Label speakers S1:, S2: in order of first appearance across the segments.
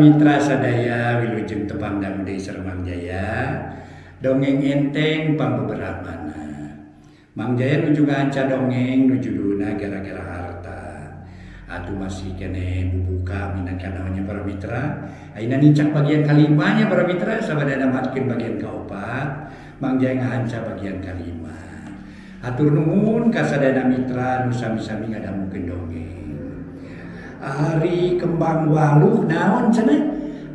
S1: mitra sadaya wilujeng tepang dangu deui sareng Mang Jaya. Dongeng enteng pangbeberapana. Mang Jaya nuju ngahanca dongeng nu judulna Gara-gara Harta. Atuh masih kene bubuka minangka naonnya para mitra. Ayeuna nincak bagian kalimanya para mitra sabada namatkeun bagian kaopat. Mang Jaya ngahanca bagian kalima. Hatur nuhun ka sadayana mitra nu sami-sami ngadangukeun dongeng. Ari kembang waluh naon cenah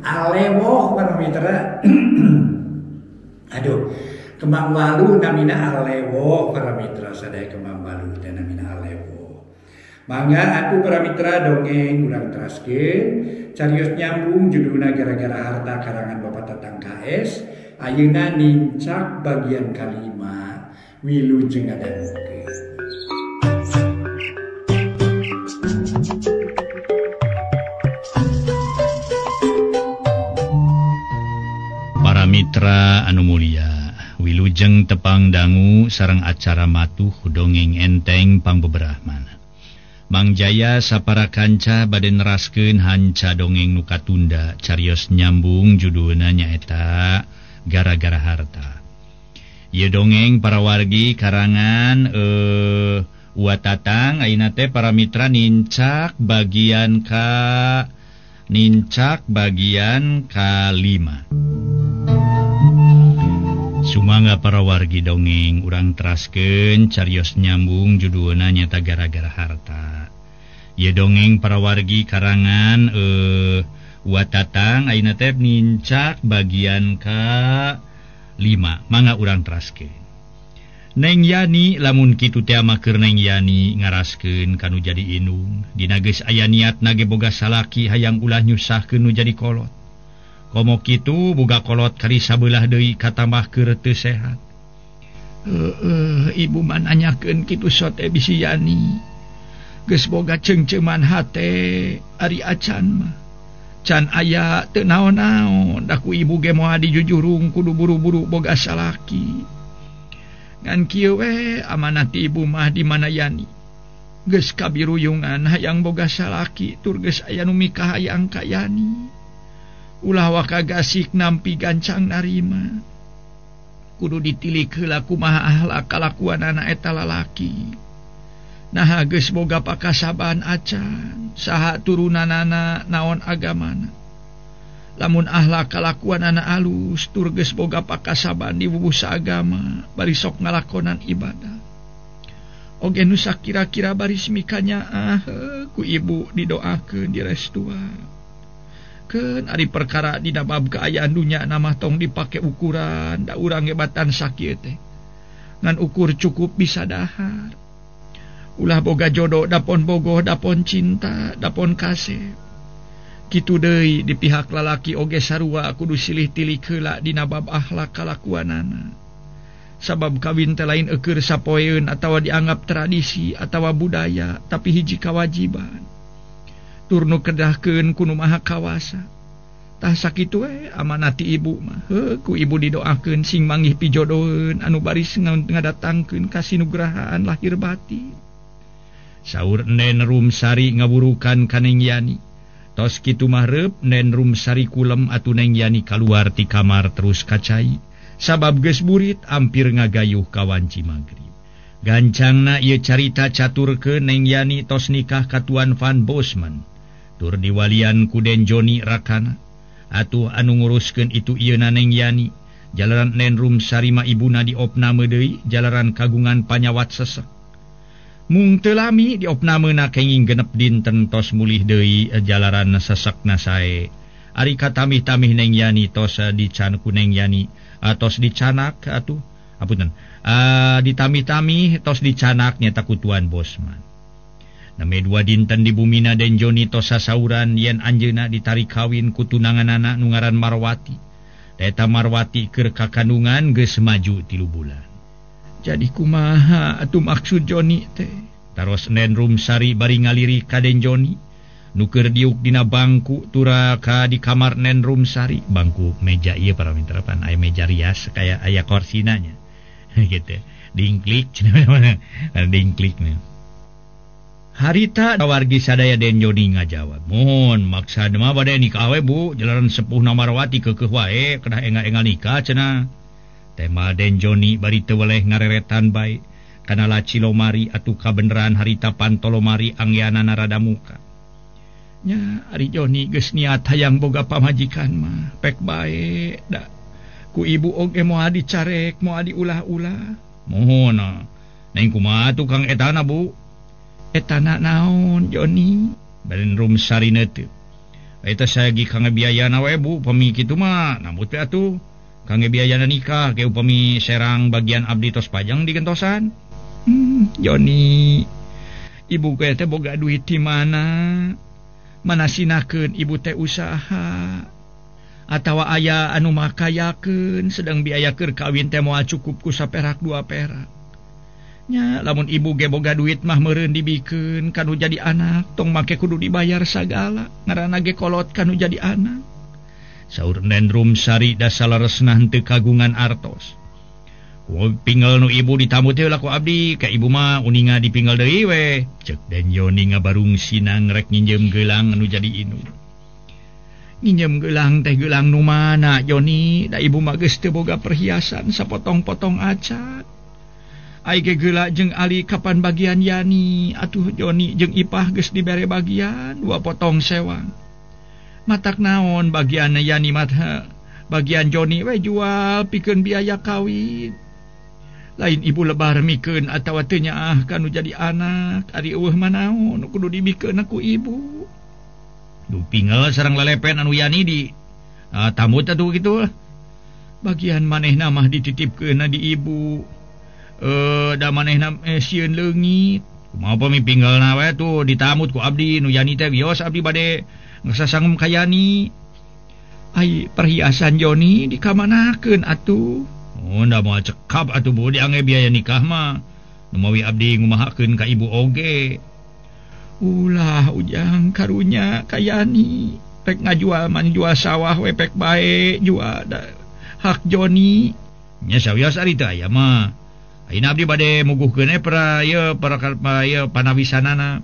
S1: alewoh para mitra. Aduh, kembang waluh namina alewoh para mitra sadaya kembang waluh teh namina alewoh. Mangga atuh para mitra dongeng urang teraskeun carios nyambung judulna Gara-gara Harta karangan Bapak Tatang KS. Ayeuna nincak bagian kalima wilujeng ngadangukeun.
S2: Mitra anu mulia, wilujeng tepang dangu sareng acara matuh dongeng enteng pangbeberahmana. Mang Jaya sapara kanca bade neraskeun hanca dongeng nu katunda carios nyambung judulna nyaeta Gara-gara Harta. Ieu dongeng para wargi karangan Wa Tatang ayeuna teh para mitra nincak bagian ka nincak bagian kalima. Sumangga para wargi dongeng urang teraskeun carios nyambung judulna nyaeta Gara-gara Harta. Ieu dongeng para wargi karangan Wa Tatang ayeuna teh nincak bagian ka 5. Mangga urang teraskeun. Neng Yani lamun kitu teh amaker Neng Yani ngaraskeun kanu jadi indung. Dina geus aya niatna ge boga salaki hayang ulah nyusahkeun nu jadi kolot. Komo kitu boga kolot kari sabelah deui katambah keur teu sehat. Ibu mah nanyakeun kitu sote bisi Yani. Geus boga ceungceuman hate ari acan mah. Can aya teu naon-naon da ku ibu ge moal dijujurung kudu buru-buru boga salaki. Ngan kieu we amanah ti ibu mah di mana Yani. Geus kabiruyungan hayang boga salaki tur geus aya nu mikahayang ka Yani. Ulah waka gasik nampi gancang narima. Kudu ditilik heula kumaha ahlak kalakuanana eta lalaki. Naha geus boga pakasaban acan, saha turunanana naon agamana. Lamun ahlak kalakuanana alus tur geus boga pakasaban di wuwuh saagama, bari sok ngalakonan ibadah. Oge nu sakira-kira baris mikanyaah ku ibu didoakeun direstuan. Keun ari perkara dina bab kaayaan dunya nama tong dipake ukuran da urang gebatan sakieu teh. Ngan ukur cukup bisa dahar. Ulah boga jodoh dapon bogoh dapon cinta dapon kasep. Kitu deui di pihak lalaki oge sarua kudu silih tilik heula dina bab akhlak kalakuanana. Sabab kawin teh lain eueur sapoeun atawa dianggap tradisi atawa budaya tapi hiji kawajiban. Tur nu kedahkeun ku nu maha kawasa. Tah sakitu we amanah ti ibu mah. Heuh ku ibu didoakeun sing manggih pijodoheun anu baris ngadatangkeun kasinugrahaan lahir batin. Saur Nen Rumsari ngawurukan ka Neng Yani. Tos kitu mah reup Nen Rumsari kulem atuh Neng Yani kaluar ti kamar terus ka cai. Sabab geus burit ampir ngagayuh ka wanci magrib. Gancangna ieu carita caturkeun Neng Yani tos nikah ka Tuan Van Bosman. Tur diwalian ku Den Joni rakana. Atuh anu nguruskeun itu ieuna Neng Yani. Jalaran Nen Rumsari mah ibuna diopname deui jalaran kagungan panyawat sesek. Mung teu lami diopnamena kenging genep dinten tos mulih deui jalaran sesekna sae. Ari katamih-tamih Neng Yani tos dican ku Neng Yani tos dicanak atuh apunten. Ditami-tami tos dicanak nyata ku Tuan Bosman. Name dua dinten di bumina Den Joni tos sasauran yen anjeunna ditarik kawin ku tunanganana nu ngaran Marwati. Eta Marwati keur kakandungan geus maju 3 bulan. Jadi kumaha atuh maksud Joni teh? Taros Nen Rumsari bari ngalirik ka Den Joni nu keur diuk dina bangku tura ka di kamar Nen Rumsari. Bangku meja ieu para mitra pan aya meja rias kaya aya korsina nya. Gitu. Dingklik cenah mana? Dingklik nya. Harita wargi sadaya Den Joni ngajawab. Mohon maksa mah bade nikah we Bu, jalaran sepuh Marwati keukeuh wae kedah engal-engal nikah cenah. Tema Den Joni bari teu weleh ngareretan bae kana laci lomari atuh kabeneran harita panto lomari anggeanana rada muka. Nya ari Joni geus niat hayang boga pamajikan mah pek bae da ku ibu oge moal dicarek moal diulah-ulah. Mohon neng kumaha tukang etana Bu? Etana naon Joni? Balen rum sarina teu. Eta sagi kangge biayana we Bu, pami kitu mah nambut we atuh. Kangge biayana nikah ke upami serang bagian abdi tos pajang digentosan. Joni, ibu ge teh boga duit di mana? Mana sinakeun ibu teh usaha? Atawa aya anu makayakeun sedang biaya keur kawin teh moal cukup ku saperak dua perak. Nya lamun ibu ge boga duit mah meureun dibikeun kanu jadi anak tong make kudu dibayar sagala ngaranna ge kolot kanu jadi anak. Saur Nen Rumsari dasalaresna henteu kagungan artos. Ku pinggal nu ibu ditamu teh ku abdi ka ibu mah uninga dipinggal deui we. Ceuk Den Joni ngabarung sinang rek nginjem gelang anu jadi indung. Nginjem gelang teh gelang nu mana Joni, da ibu mah geus teu boga perhiasan sapotong-potong acan. Ai ge geula jeung Ali kapan bagian Yani, atuh Joni jeung Ipah geus dibere bagian dua potong sewang. Matak naon bagian Yani mah bagian Joni we jual pikeun biaya kawin. Lain ibu lebar mikeun atawa teu nyaah kanu jadi anak, ari eueuh mah naon kudu dibikeun ku ibu. Duh pingel sareng lelepen anu Yani di tambut atuh kitu. Bagian manehna mah dititipkeun di ibu. Da manehna sieun leungit. Kumaha pami pinggelna we tuh ditamut ku abdi nu Yani teh wios abdi bade ngasasangem ka Yani. Ai perhiasan Joni dikamanakeun atuh? Oh da moal cekap atuh Bu diangge biaya nikah mah. Nu mawi abdi ngumahakeun ka ibu oge. Ulah ujang karunya ka Yani pek ngajual man jual sawah we pek bae jual da, hak Joni. Nya sawios ari teu aya mah. Ayeuna abdi bade muguhkeun pra ieu para ieu panawisanana.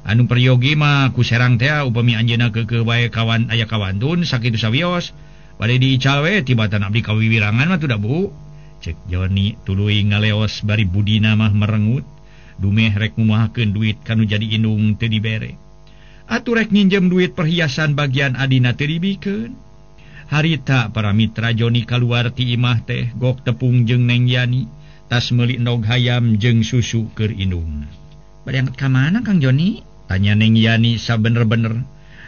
S2: Anu peryogi mah ku serang teh upami anjeunna keukeuh bae kawan aya kawantun sakitu sawios. Bade diical we tibatan abdi kawiwirangan mah tuh da Bu. Cek Joni tuluy ngaleos bari budina mah merengut. Dumeh rek ngumahakeun duit kanu jadi indung teu dibere. Atuh rek nginjem duit perhiasan bagian adina teu dibikeun. Harita para mitra Joni kaluar ti imah teh gok tepung jeung Neng Yani. Tas meuli endog hayam jeung susu keur indungna. Bade angkat ka mana Kang Joni? Tanya Neng Yani sabener-bener.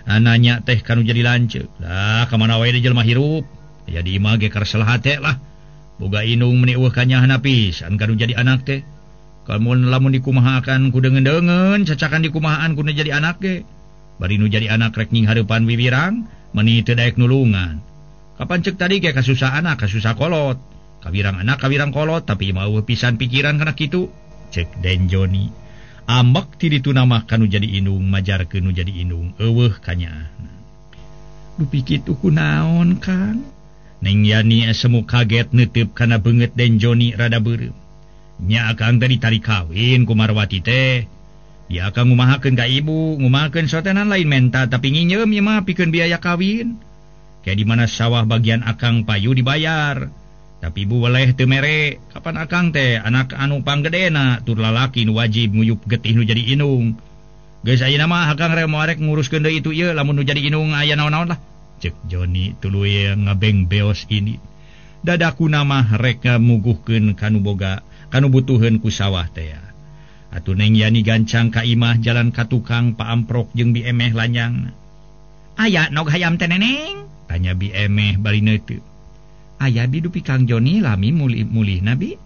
S2: Nanya teh kanu jadi lanceuk. Lah ka mana wae jelema hirup. Aya di imah ge karesel hate lah. Boga indung meuni eueuh kanyahna pisan kanu jadi anak teh. Kamun lamun dikumahakan ku deungeun-deungeun cacakan dikumahaan ku nu jadi anak ge. Bari nu jadi anak rek nyinghareupan wiwirang meuni teu daek nulungan. Kapan ceuk tadi ge kasusah anak kasusah kolot. Kawirang anak kawirang kolot tapi mah eueuh pisan pikiran kana kitu. Cek Den Joni. Ambek ti ditu mah kanu jadi indung majarkeun nu jadi indung eueuh kanyaahna. Dupi kitu kunaon Kang? Neng Yani semu kaget neuteup kana beungeut Den Joni rada beureum. Nya akang teh ditarik kawin ku Marwati teh. Ya akang ngumahakeun ka ibu, ngumahakeun sotenan lain menta tapi nginjeum ieu mah pikeun biaya kawin. Kayak di mana sawah bagian akang payu dibayar. Tapi ibu weleh teu mere. Kapan akang teh anak anu panggedena tur lalaki nu wajib nguyup getih nu jadi indung. Geus ayeuna mah akang rek moal rek nguruskeun deui itu ieu lamun nu jadi indung aya naon-naon lah. Cek Joni tuluy ngabeng beos ini. Dadakuna mah rek muguhkeun kanu boga kanu butuheun ku sawah teh. Atuh Neng Yani gancang ka imah jalan ka tukang paamprok jeung Bi Emeh lanyang. Aya nog hayam teh Neneng? Tanya Bi Emeh bari neuteup. Aya bi dupi Kang Joni lami mulih-mulihna bi.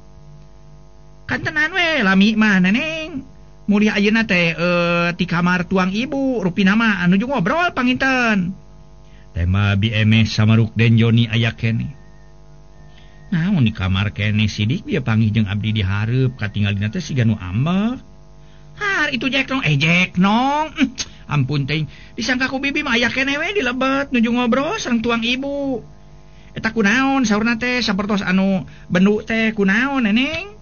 S2: Kantenan we lami mah Neneng. Mulih ayeuna teh ti kamar tuang ibu rupina mah anu jeung ngobrol panginten. Tema Bi Emeh samaruk Den Joni aya keneh. Naon di kamar keneh sidik bieu panggih jeung abdi dihareup katingalina teh siga nu ambek. Har itu Jack Nong Jack Nong. Ampun teh disangka ku bibi mah aya keneh we di lebet nuju ngobrol sareng tuang ibu. Eta kunaon saurna teh sapertos anu bendu teh kunaon Neneng?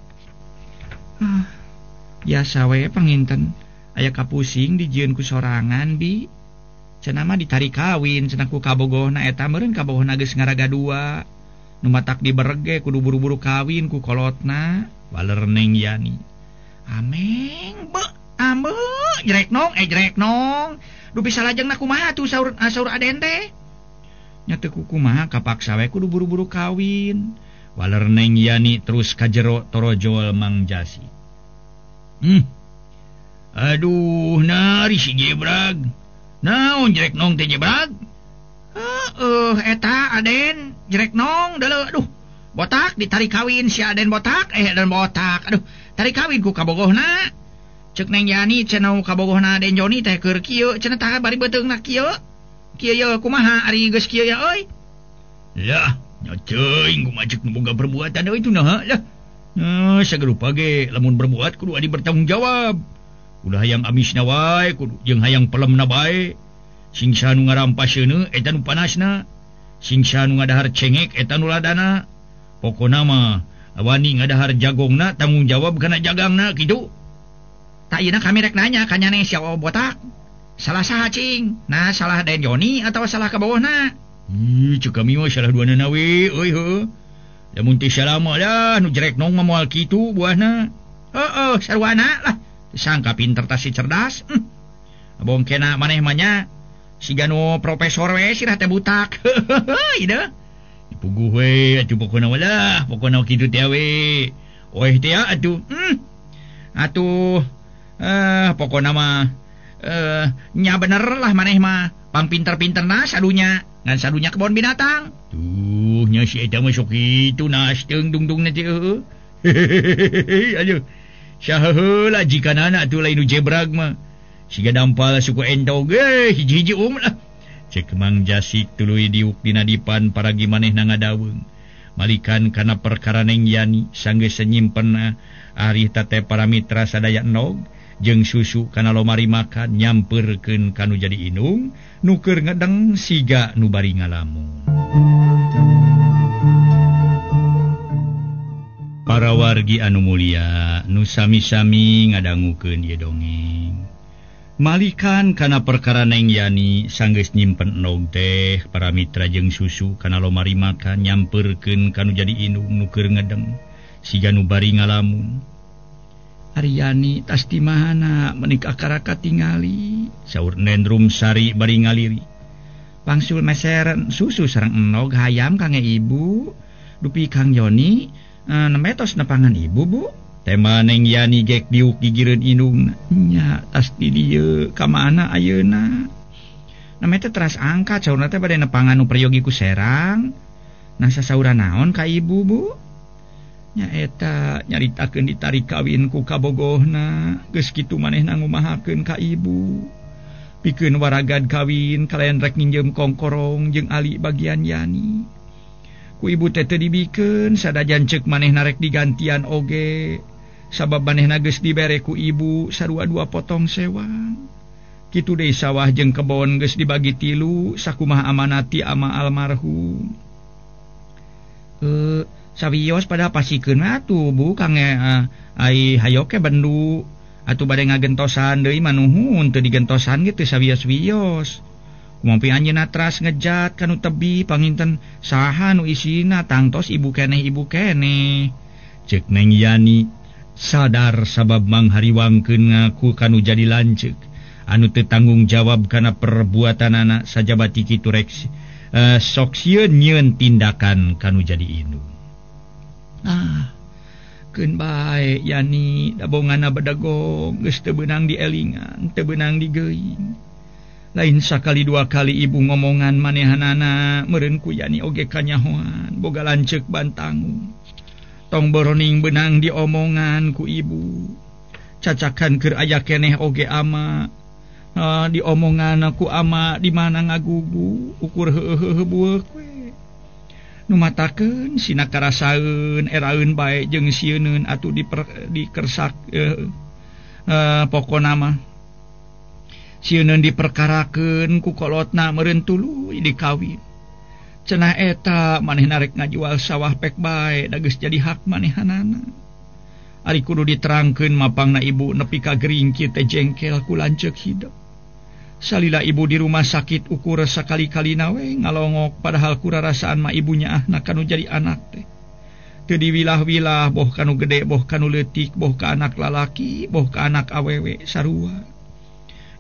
S2: Ah, biasa we panginten. Aya kapusing dijieun ku sorangan bi. Cenah mah ditarik kawin cenah ku kabogohna eta meureun kabogohna geus ngaraga dua. Nu matak diberege kudu buru-buru kawin ku kolotna. Waler Neng Yani. Ameng be ame jerek nong jerek nong. Dupi salajengna kumaha tuh saur saur Aden teh? Nya teu kumaha kapaksa we kudu buru-buru kawin. Waler Neng Yani terus kajero torojol Mang Jasi. Aduh, nari si jebrag. Naon jerek nong teh jebrag? Heeh, eta Aden jerek nong deuleu aduh. Botak ditarik kawin si Aden botak, Aden botak. Aduh, tarik kawin ku kabogohna. Cek Neng Yani cenah kabogohna Aden Joni teh keur kieu, cenah tah bari beuteungna kieu. Kieu ye kumaha ari geus kieu ya euy? Lah, nya teuing kumaha ceuk nu boga perbuatan euy tuh nah lah. Nah, sagerupa ge lamun berbuat kudu adi bertanggung jawab. Udah hayang amisna wae kudu jeung hayang pelemna bae. Singsa nu ngarampas seuneu eta nu panasna. Singsa nu ngadahar cengek eta nu ladana. Pokona mah wani ngadahar jagongna tanggung jawab kana jagangna kitu. Tak ayeuna kami rek nanya ka nyaneh si botak. Salah saha cing? Nah, salah Den Joni atawa salah kabogohna? Ih, ceuk kami mah salah duanana we euy heuh. Lamun teu salah mah lah nu jerek nong mah moal kitu buahna. Heueuh, sarwana lah. Sangka pinter tas si cerdas. Bongkena maneh mah nya siga nu profesor we sirah teh butak. Heuh deui. Puguh we atuh pokona lah, pokona kitu teh we. Oeh teh atuh. Atuh pokona mah nya bener lah maneh mah. Pang pinter-pinterna sadunya, ngan sadunya kebon binatang. Tuh nya si eta mah sok kitu nas teung dungdungna teh heueuh. Aduh. Saha heula jikanana atuh lain nu jebrag mah. Siga dampal suku entog ge hiji-hiji lah. Cek Mang Jasik tuluy diuk dina dipan paragi manehna ngadaweung. Malikan kana perkara Neng Yani sanggeus nyimpen ari teh para mitra sadaya endog jeung susu kana lomari makan nyampeurkeun kanu jadi inung nu keur ngedeng siga nu bari ngalamun. Para wargi anu mulia nu sami-sami ngadangukeun ieu dongeng. Malikan kana perkara Neng Yani sanggeus nyimpen endog teh para mitra jeung susu kana lomari makan nyampeurkeun kanu jadi indung nu keur ngedeng siga nu bari ngalamun. Ari Yani tas di mana meuni akaraka tingali saur Nendrum Sari bari ngaliri. Pangsul meser susu sareng endog hayam kange ibu dupi Kang Joni nembe tos nepangan ibu bu. Tema Neng Yani gek diuk gigireun indungna. Nya tas di dieu ka mana ayeuna? Namanya teh teras angkat saurna teh bade nepangan nu peryogi ku Serang. Nah sasaura naon ka ibu bu? Nya eta nyaritakeun ditarik kawin ku kabogohna, geus kitu manehna ngumahakeun ka ibu. Pikeun waragad kawin kalayan rek nginjeum kongkorong jeung ali bagian Yani. Ku ibu teh teu dibikeun sadajan ceuk manehna rek digantian oge. Sabab manehna geus dibere ku ibu sarua dua potong sewang. Kitu deui sawah jeung kebon geus dibagi tilu sakumaha amanati ama almarhum. Sawios pada pasikeun atuh bu kange ai hayo ke bendu atuh bade ngagentosan deui mah nuhun teu digentosan ge teu sawios-wios. Kumampi anjeunna teras ngejat kanu tebi panginten saha nu isina tangtos ibu keneh. Ceuk Neng Yani sadar sabab manghariwangkeun ngaku kanu jadi lanceuk anu teu tanggung jawab kana perbuatanana sajabati kitu rek sok sieun nyieun tindakan kanu jadi indung. Ah, keun bae Yani dabongana bedegong geus teu beunang dielingan, teu beunang digeuing. Lain sakali dua kali ibu ngomongan manehanana meureun ku Yani oge kanyahoan boga lanceuk bantangung. Tong boroning beunang diomongan ku ibu. Cacakan keur aya keneh oge ama. Diomongan ku ama di mana ngagugu ukur heueuh bueuk we. Nu matakeun sina karasaeun eraeun bae jeung sieuneun atuh dikersak pokona mah. Sieuneun diperkarakeun ku kolotna meureun tuluy dikawin. Cenah eta manehna rek ngajual sawah pek bae da geus jadi hak manehanana. Ari kudu diterangkeun mapangna ibu nepi ka gering kieu teh jengkel ku lanceuk hidup. Salila ibu di rumah sakit ukur sakali-kalina we ngalongok padahal kurarasaan mah ibunya ahna kanu jadi anak teh. Teu diwilah-wilah boh kanu gede boh kanu leutik boh ka anak lalaki boh ka anak awewe sarua.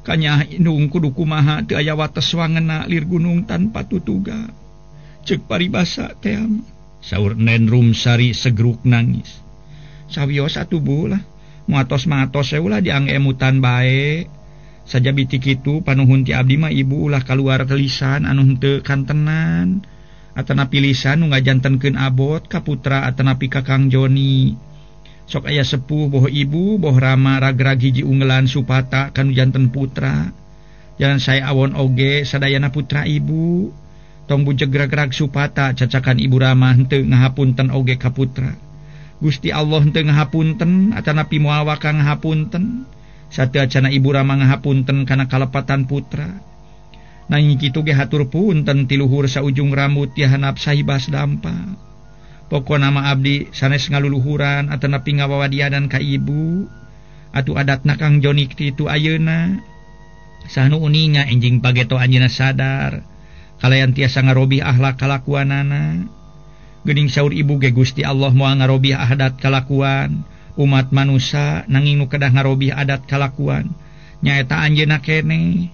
S2: Kanya indung kudu kumaha teu aya wates wangena lir gunung tanpa tutuga. Ceuk paribasa teh mah. Saur Nen Rumsari segruk nangis. Sawios atuh bu lah muatos-matos ulah diangemutan bae. Saja biti kitu panuhun ti abdi mah ibu ulah kaluar lisan anu henteu kantenan atanapi lisan nu ngajantenkeun abot ka putra atanapi ka Kang Joni. Sok aya sepuh boh ibu boh rama ragrag hiji unggelan supata kanu janten putra. Jalan saya awon oge sadayana putra ibu. Tong bujeg ragrag supata cacakan ibu rama henteu ngahapunten oge ka putra. Gusti Allah henteu ngahapunten atanapi moal waka ngahapunten. Sateu acana ibu rama ngahapunten kana kalepatan putra. Nanging kitu ge hatur punten ti luhur saujung rambut ti hanap sahibas dampa. Pokona mah abdi sanes ngaluluhuran atanapi ngawawadianan ka ibu. Atuh adatna Kang Joni kitu ayeuna. Sahnu uninga enjing pageto anjeunna sadar kalayan tiasa ngarobih akhlak kalakuanana. Geuning saur ibu ge Gusti Allah moal ngarobih adat kalakuan umat manusia nanging nu kedah ngarobih adat kalakuan nyaeta anjeunna keneh.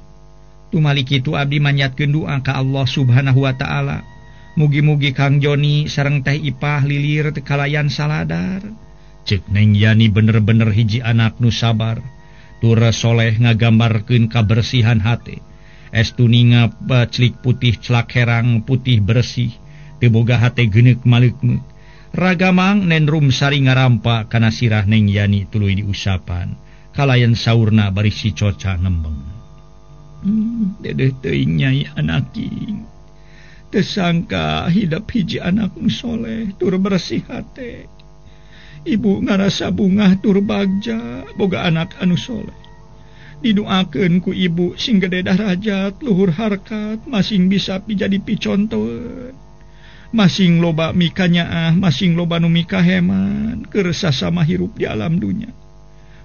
S2: Tumali kitu abdi manyatkeun doa ka Allah Subhanahu wa taala. Mugi-mugi Kang Joni sareng Teh Ipah lilir teu kalayan saladar. Ceuk Neng Yani bener-bener hiji anak nu sabar tur soleh ngagambarkeun kabersihan hate. Estu ningap celik putih celak herang putih bersih teu boga hate geuneuk maleukmeuk. Ragamang Nen Rumsari ngarampa kana sirah Neng Yani tuluy diusapan kalayan saurna bari si coca nembeng. Dedeh teuing nyai anaking. Teu sangka hidap hiji anak nu soleh tur bersih hate. Ibu ngarasa bungah tur bagja boga anak anu soleh. Didoakeun ku ibu sing gede darajat luhur harkat masing bisa jadi picontoeun. Masing loba mikanyaah masing loba nu mikaheman keur sasama hirup di alam dunya.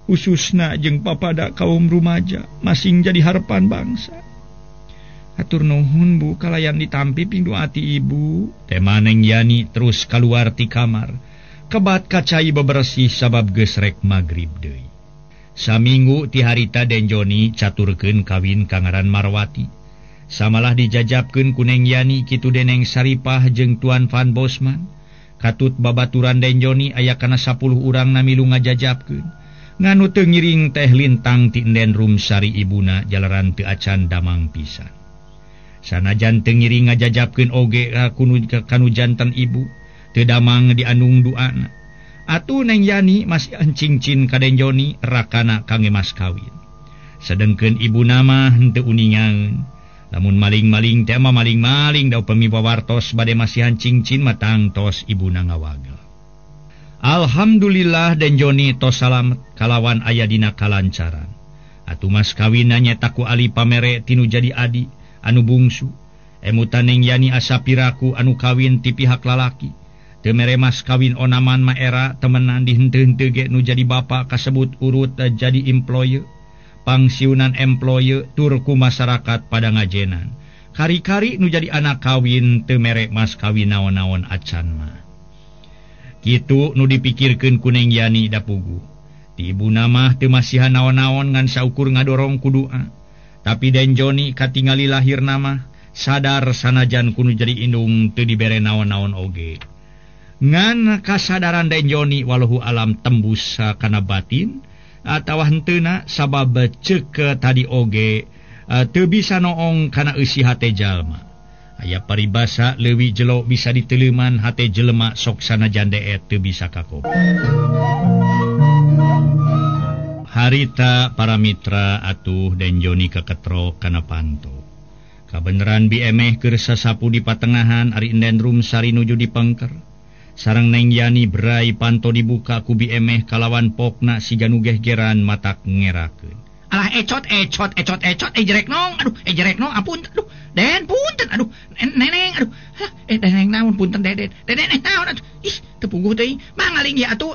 S2: Khususna jeung papada kaum rumaja masing jadi harapan bangsa. Hatur nuhun bu kalayan ditampi pingdoa ti ibu. Tema Neng Yani terus kaluar ti kamar. Kebat kacai bebersih sabab geus rek magrib deui. Saminggu ti harita Den Joni caturkeun kawin ka ngaran Marwati. Samalah dijajabkeun ku Neng Yani kitu Deneng Saripah jeung Tuan Van Bosman. Katut babaturan Den Joni aya kana 10 urang namilu ngajajabkeun. Nganu teu ngiring teh lintang ti Enden Rumsari ibuna jalaran teu acan damang pisan. Sanajan teu ngiring ngajajabkeun oge kanu janten ibu teu damang dianung duana. Atuh Neng Yani masih cincin ka Den Joni rakana kangge mas kawin. Sedengkeun ibuna mah henteu uningaeun. Lamun maling-maling teh mah maling-maling da upami pawartos bade masihan cincin mah tangtos ibuna ngawagel. Alhamdulillah Den Joni tos salamet kalawan aya dina kalancaran. Atuh mas kawinna nyaeta ku Ali pamere tinu jadi adi anu bungsu. Emutan Neng Yani asa piraku anu kawin ti pihak lalaki. Teu mere mas kawin onaman mah era temenan dihenteu-henteu ge nu jadi bapa kasebut urut jadi employee. Pangsiunan employee tur ku masyarakat pada ngajenan. Kari-kari nu jadi anak kawin teu mere mas kawin naon-naon acan mah. Kitu nu dipikirkeun ku Neng Yani dapugu. Ti ibuna mah teu masihan naon-naon ngan saukur ngadorong ku doa. Tapi Den Joni katingali lahirna mah sadar sanajan ku nu jadi indung teu dibere naon-naon oge. Ngan kasadaran Den Joni walahu alam tembus kana batin atawa henteuna sabab ceuk tadi oge teu bisa noong kana eusi hate jalma. Aya paribasa leuwih jelo bisa diteleuman hate jelema sok sanajan deet teu bisa kakob. Harita para mitra atuh Den Joni keketrok kana panto. Kabeneran biemeh keur sasapu di patengahan ari Enden Rumsari nuju di pengker. Sareng Neng Yani berai panto dibuka ku biemeh kalawan pokna siga nu gehgeran matak ngerakeun. Alah ecot ecot ecot ecot jerek nong aduh jerek nong ampun aduh Den punten aduh neneng aduh neneng naon punten deden deden naon aduh ih teu puguh teuing mangaling ieu atuh.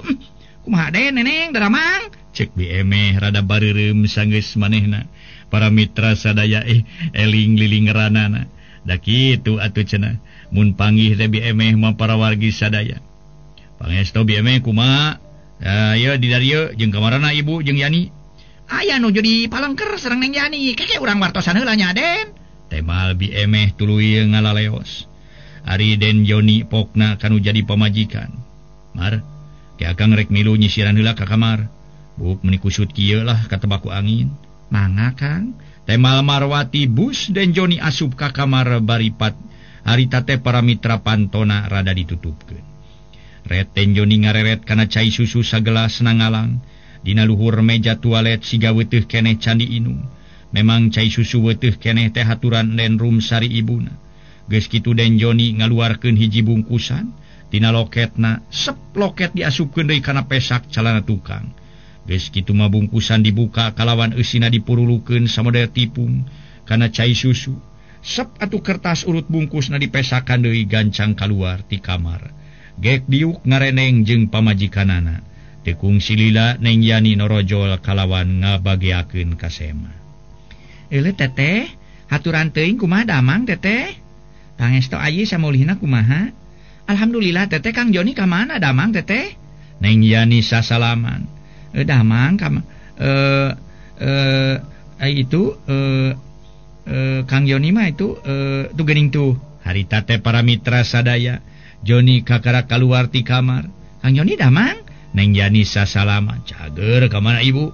S2: Kumaha Den neneng daramang? Cek Bi Emeh rada bareureum sanggeus manehna. Para mitra sadaya eling lilingeranana. Da kitu atuh cenah. Mun panggih teh Bi Emeh mah para wargi sadaya. Pangesto Bi Emeh kumaha? Ayo di darieu jeung kamarana ibu jeung Yani. Aya nuju di Palengker sareng Neng Yani. Keke urang wartosan heula nya Den. Temal Bi Emeh tuluy ngalaleos. Ari Den Joni pokna kanu jadi pamajikan. Mar, ke akang rek milu nyisiran heula ka kamar. Buk meuni kusut kieu lah katebaku angin. Mangga Kang. Temal Marwati bus Den Joni asup ka kamar baripat. Harita teh para mitra pantona rada ditutupkeun. Ret Den Joni ngareret kana cai susu sagelas nangalang. Dina luhur meja tualet siga weteuh keneh can diinum. Memang cai susu weteuh keneh teh haturan Den Rumsari ibuna. Geus kitu Den Joni ngaluarkeun hiji bungkusan. Dina loketna sep loket diasupkeun deui kana pesak calana tukang. Geus kitu mah bungkusan dibuka kalawan eusina dipurulukeun samodel tipung kana cai susu. Sep atuh kertas urut bungkusna dipesakan deui gancang kaluar ti kamar. Gek diuk ngareneng jeung pamajikanana. Teu kungsi lila Neng Yani norojol kalawan ngabageakeun ka Sema. Euleuh teteh, haturan teuing kumaha damang teteh? Pangesto ayi samulihna kumaha? Alhamdulillah teteh. Kang Joni ka mana damang teteh? Neng Yani sasalaman. Damang ka itu Kang Joni mah itu tuh geuning tuh. Harita teh para mitra sadaya. Joni kakara kaluar ti kamar. Kang Joni damang? Neng Yani sasalaman. Cager ka mana ibu?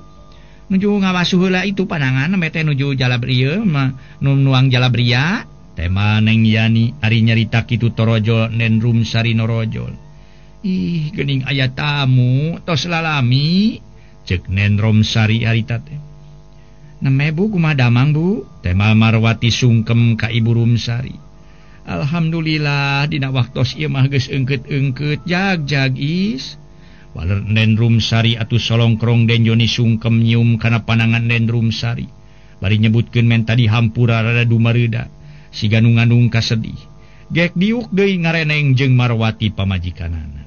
S2: Nuju ngawasuh heula itu panangan meh teh nuju jalabria mah nuang jalabria. Tema Neng Yani ari nyarita kitu torojol Nen Rumsari norojol. Ih geuning aya tamu tos lalami. Cek Nen Rumsari harita teh. Neme bu kumaha damang bu? Tema Marwati sungkem ka Ibu Rumsari. Alhamdulillah dina waktos ieu mah geus eungkeut-eungkeut jag-jag is. Waler Nen Rumsari atuh solongkrong Den Joni sungkem nyium kana panangan Nen Rumsari. Bari nyebutkeun men tadi hampura rada dumareuda. Siga nu ngandung kasedih. Gek diuk deui ngareneng jeung Marwati pamajikanana.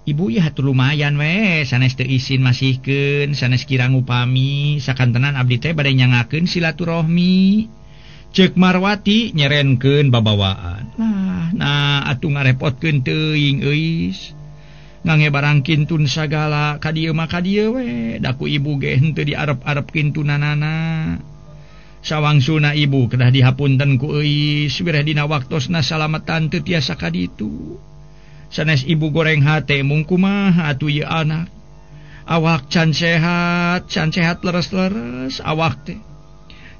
S2: Ibu ieu hatur lumayan we, sanes teu isin masihkeun, sanes kirang upami, sakantenan abdi teh bade nyangakeun silaturahmi. Ceuk Marwati nyerenkeun babawaan. Lah, nah atuh ngarepotkeun teuing euis. Ngange barang kintun sagala ka dieu mah ka dieu we, da ku ibu ge henteu diarep-arep kintunanana. Sawangsuna ibu kedah dihapunten ku euis, wireh dina waktosna salametan teu tiasa ka ditu. Sanes ibu goreng hate mung kumaha atuh ieu anak. Awak can sehat leres-leres awak teh.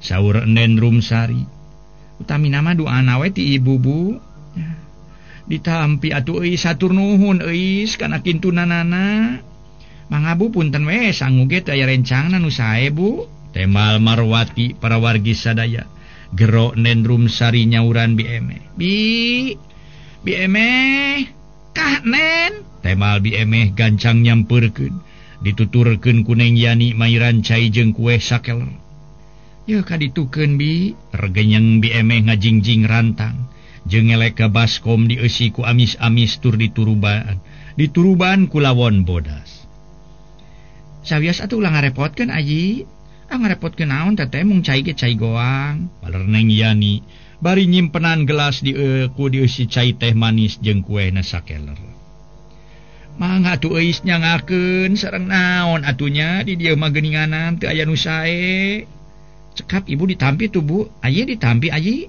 S2: Saur Nen Rumsari. Utamina mah duana we ti ibu bu. Ditampi atuh euis hatur nuhun euis kana kintunanana. Mangga bu punten we sangu ge teu aya rencangna nu sae bu. Temal Marwati para wargi sadaya. Gero Nen Rumsari nyauran Bi Emeh. Bi Emeh kah Nen? Temal Bi Emeh gancang nyampeurkeun. Dituturkeun ku Neng Yani mairan cai jeung kueh sakeler. Yeuh kaditukeun Bi. Regenyeng Bi Emeh ngajingjing rantang. Jeung ngelek ka baskom dieusi ku amis-amis tur dituruban. Dituruban ku lawon bodas. Sawios atuh ulah ngarepotkeun ayi. Ah ngarepotkeun naon teteh mung cai ge cai goang. Waler Neng Yani bari nyimpenan gelas ku dieusi cai teh manis jeung kuehna sakeler. Mangga atuh euis nyangakeun sareng naon atunya di dieu mah geuninganan teu aya nu sae. Cekap ibu ditampi tuh bu. Ayi ditampi ayi.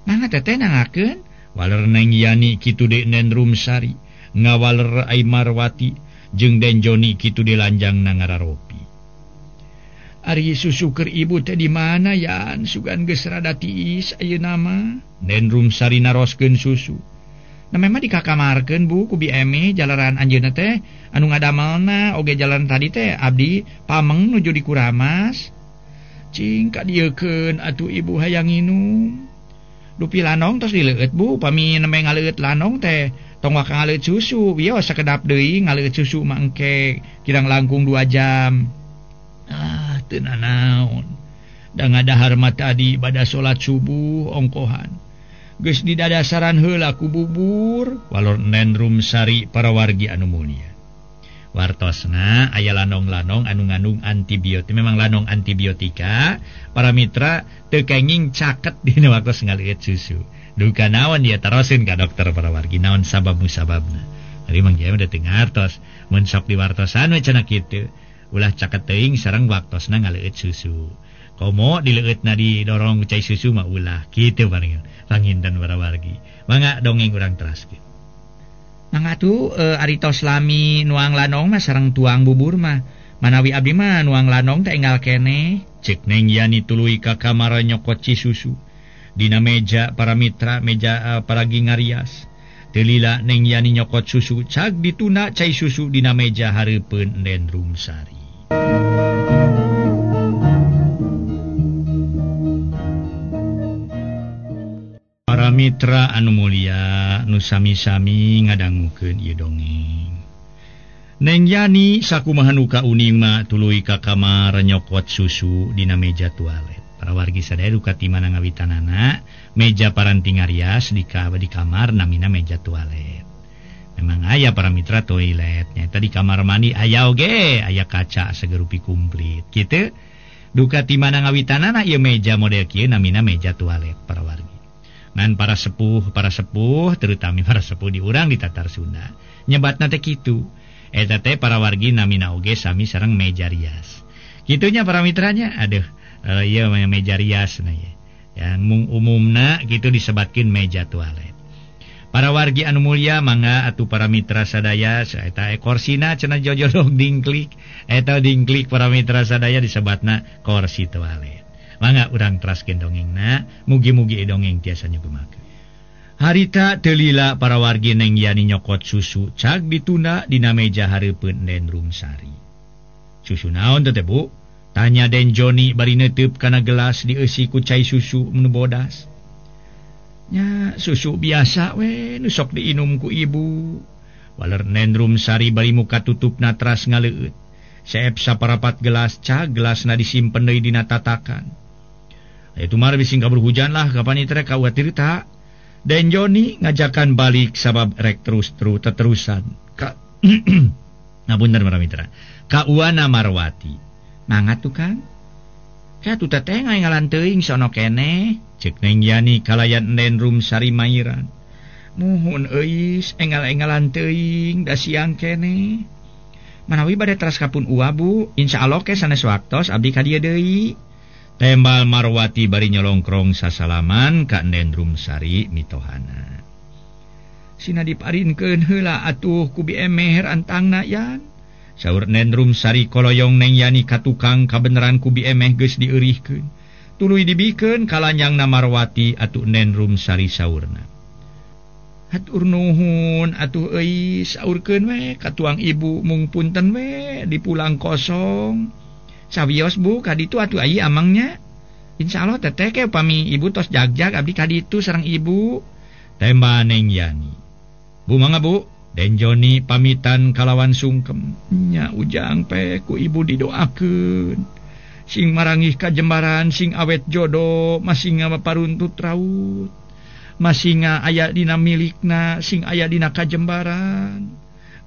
S2: Mangga teteh nangakeun. Waler Neng Yani kitu deui Nen Rumsari ngawaler ai Marwati jeung Den Joni kitu deui lanjang nangararopi. Ari susu keur ibu teh di mana yan sugan geus rada tiis ayeuna mah. Nen Rumsari naroskeun susu. Nah memang dikakamarkeun bu ku Bi Eme jalaran anjeunna teh anu ngadamelna oge jalan tadi teh abdi pameng nuju di Kuramas. Cing kadieukeun atuh ibu hayang nginum. Dupi lanong tos dileueut bu, pami nembe ngaleueut lanong teh tong waka ngaleueut susu, wios sakedap deui ngaleueut susu mah engke kirang langkung 2 jam. Ah teu nanaon. Da ngadahar mah tadi bada salat subuh ongkohan. Geus didadasaran heula ku bubur, walor Nen Rumsari para wargi anu mulia. Wartosna aya lanong-lanong anu ngandung antibiotik, memang lanong antibiotika para mitra teu kenging caket dina waktos ngaleueut susu. Duka naon dia tarosin ka dokter para wargi naon sabab musababna. Ari Mang Jaya udah teu ngartos mun sok diwartosan we cenah kitu. Ulah caket teuing sareng waktosna ngaleueut susu. Komo dileueutna didorong ku cai susu mah ulah kitu paling panginten para wargi. Mangga dongeng urang teraskeun. Mangga tuh ari tos lami nuang lanong mah sareng tuang bubur mah. Manawi abdi mah nuang lanong teh enggal keneh. Cek Neng Yani tuluy ka kamar nyokot ci susu. Dina meja para mitra meja paragi ngarias. Teu lila Neng Yani nyokot susu cag dituna cai susu dina meja hareupeun Nden Rumsari. Para mitra anu mulia nu sami-sami ngadangukeun ieu dongeng. Neng Yani sakumaha nu kauning mah tuluy ka kamar nyokot susu dina meja toilet. Para wargi sadaya duka ti mana ngawitanana meja paranti ngarias di kamar namina meja toilet. Memang aya para mitra toilet nyaeta di kamar mandi aya oge aya kaca sagerupi komplit kitu. Duka ti mana ngawitanana ieu meja model kieu namina meja toilet para wargi. Ngan para sepuh terutama para sepuh di urang di Tatar Sunda nyebatna teh kitu. Eta teh para wargi namina oge sami sareng meja rias. Kitunya para mitranya, aduh ieu meja rias na ye. Yang mung umumna kitu disebatkeun meja toilet. Para wargi anu mulia mangga atuh para mitra sadaya eta korsina cenah jojodog dingklik eta dingklik para mitra sadaya disebatna korsi toilet. Mangga urang teraskeun dongengna, mugi-mugi dongeng tiasa nyugemakeun. Harita teu lila para wargi Neng Yani nyokot susu cag ditunda dina meja hareupeun Den Rumsari. Susu naon teh Bu? Tanya Den Joni bari neuteub kana gelas dieusi ku cai susu nu bodas. Nya susu biasa we nu sok diinum ku ibu. Waler Den Rumsari bari muka tutupna teras ngaleueut. Seep saparapat gelas cag gelasna disimpen deui dina tatakan. Itu mah bising kabur hujan lah kapan itu rek khawatir tak. Den Joni ngajakan balik sabab rek terus teterusan. Ka nah bener para mitra. Ka Uwana Marwati. Mangga tuh Kang. Ka tu teteh ngalan teuing sono keneh. Cek Neng Yani kalayan Den Rumsari mairan. Muhun euis engal-engalan teuing da siang keneh. Manawi bade teras kapun uwa Bu, insyaallah ke sanes waktos abdi ka dieu deui. Tembal Marwati bari nyolongkrong sasalaman ka Nden Rumsari mitohana. Sina diparinkeun heula atuh ku bi emeh rantangna yan. Saur Nden Rumsari koloyong Neng Yani ka tukang kabeneran ku bi emeh geus dieurihkeun. Tuluy dibikeun ka lanjangna Marwati atuh Nden Rumsari saurna. Hatur nuhun atuh euy saurkeun we ka tuang ibu mung punten we dipulang kosong. Sawios Bu ka ditu atuh ai amangnya. Insyaallah teteh ke upami ibu tos jagjag abdi ka ditu sareng ibu. Temba Neng Yani. Bu mangga Bu. Den Joni pamitan kalawan sungkem. Nya ujang pe ku ibu didoakeun. Sing marangih kajembaran sing awet jodoh masing paruntut raut. Masinga aya dina milikna sing aya dina kajembaran.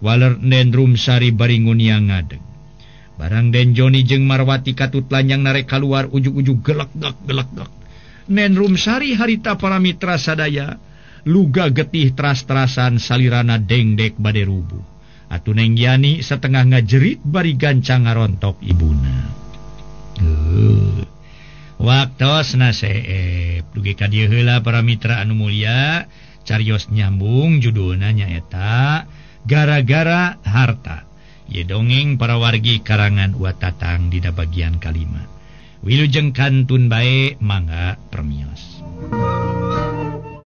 S2: Waler Den Rumsari bari ngunia ngadeg. Barang Den Joni jeung Marwati katut lanjang narek kaluar ujug-ujug gelek-gek gelek-gek. Nen Rumsari harita para mitra sadaya luga getih teras-terasan salirana dengdek bade rubuh. Atuh Neng Yani setengah ngajerit bari gancang ngarontok ibuna. Waktosna seep dugi ka dieu heula para mitra anu mulia carios nyambung judulna nyaeta gara-gara harta. Ye dongeng para wargi karangan Wa Tatang dina bagian kalima. Wilujeng kantun bae mangga permios.